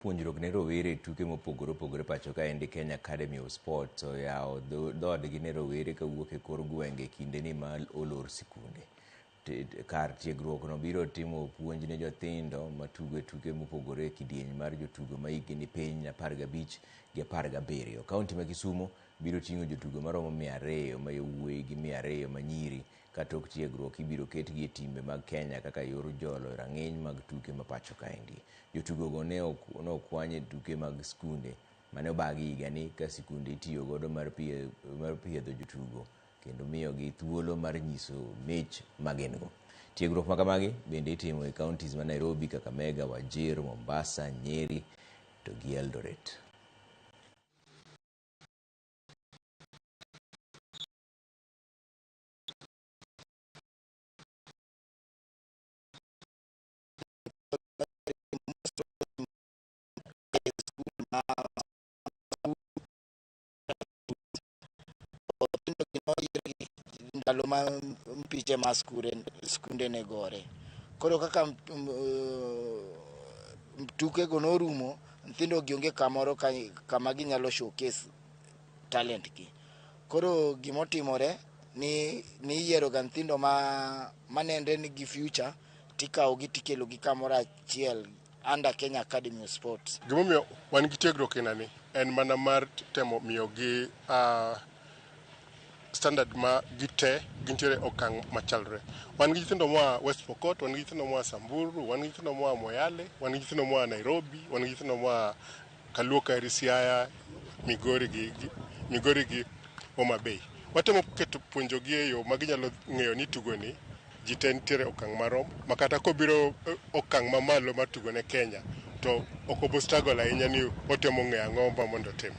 Puonjruok ne rowere e tuke mopogore opogore pacho kaendi Kenya Academy of Sports oyawo dhoodgi ne rowere kawuok e kor gwenge kindeni ma olor sikunde. Kar tiegruok no biro timo puonj ne jothindo matugo e tuke mopogore e kidieny mar jotugo ma hikgi ni piny 15 gi 17. Kaunti ma Kisumo biro ting'o jotugo maromo 200 ma yowuoyi gi 200 ma nyiri ka tok tiegruok ibiro ketgi e timbe mag Kenya kaka yor jolo rang'iny mag tuke ma pacho kaendi. Jotugogo ne okwany e tuke mag skunde mane obagi higani ka sikunde itiyo godo mar piedho jotugo kendo miyogi thuolo mar nyiso mich ma gin go. Tiegruok ma kamagi bende itimo e counties ma Nairobi, Kakamega, Wajir, Mombasa, Nyeri to gi Eldoret. Ndalo ma mpiche ma skunde ne gore. Koro kaka tukego norumo, nyithindo gi onge kamoro kama ginyalo showcase talent gi. Koro gimotimore ni iyiero ga nyithindo manenre ni gi future tikawo gi tikelo gi kamoro achiel under Kenya Academy of Sports. Gimomiyo wan gi tiegruok ainani en mana mar temo miyogi standard ma gite gintiere okang' machalre. Wan gi nyithindo moa West Pokot, wan gi nyithindo moa Samburu, wan gi nyithindo moa Moyale, wan gi nyithindo moa Nairobi, wan gi nyithindo moa Kaluo Kaeri, Siaya, Migori gi Homa Bay. Watemo keto puonjogi e yo ma ginyalo ng'eyo ni tugoni ji te nitiere okang' marom ma kata kobiro okang' mamalo mar tugo ne Kenya to ok obo struggle ahinya ni otemo ng'eyo ang'o ma mondo otim.